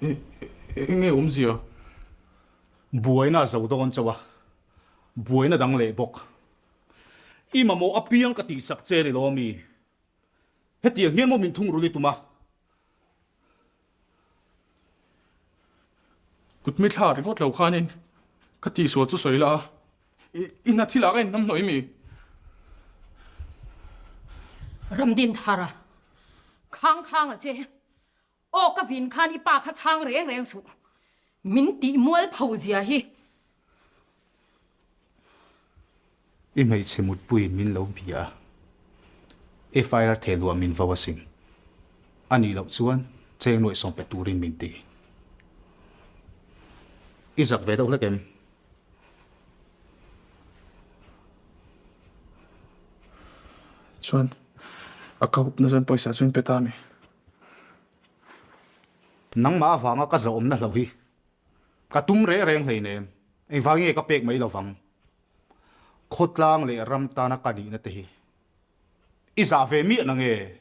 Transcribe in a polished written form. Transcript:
Eng nge awmzia? Buaina a zo dawn chauh a, buaina dang leh bawk. I mamawh apiang ka tihsak che ni lo ami? Hetiang hian maw min thungrul i tum a? Kut mi thla ringawt lo khanin ka tihsual chu sawi la a, i hna thil ah ka inhnamhnawih mi? Ramdinthara, khang khang a che. Aw ka vin khan i pa kha chhang reng reng suh. Min tih mual pho zia hi. I hmeichhe mutpuiin min lo bia a, FIR thehluah min vo asin. A nih loh chuan cheng nuaihsawm pe turin min ti. I zak ve deuh hlek em? Chuan a ka hupna chuan pawisa chu in pe ta a mi? Nangmah avanga ka zahawmna hloh hi ka tum reng reng hleinem, engvang nge ka pek mai lovang? Khawtlang leh ram tana ka nihna te hi i zah ve miah na nge?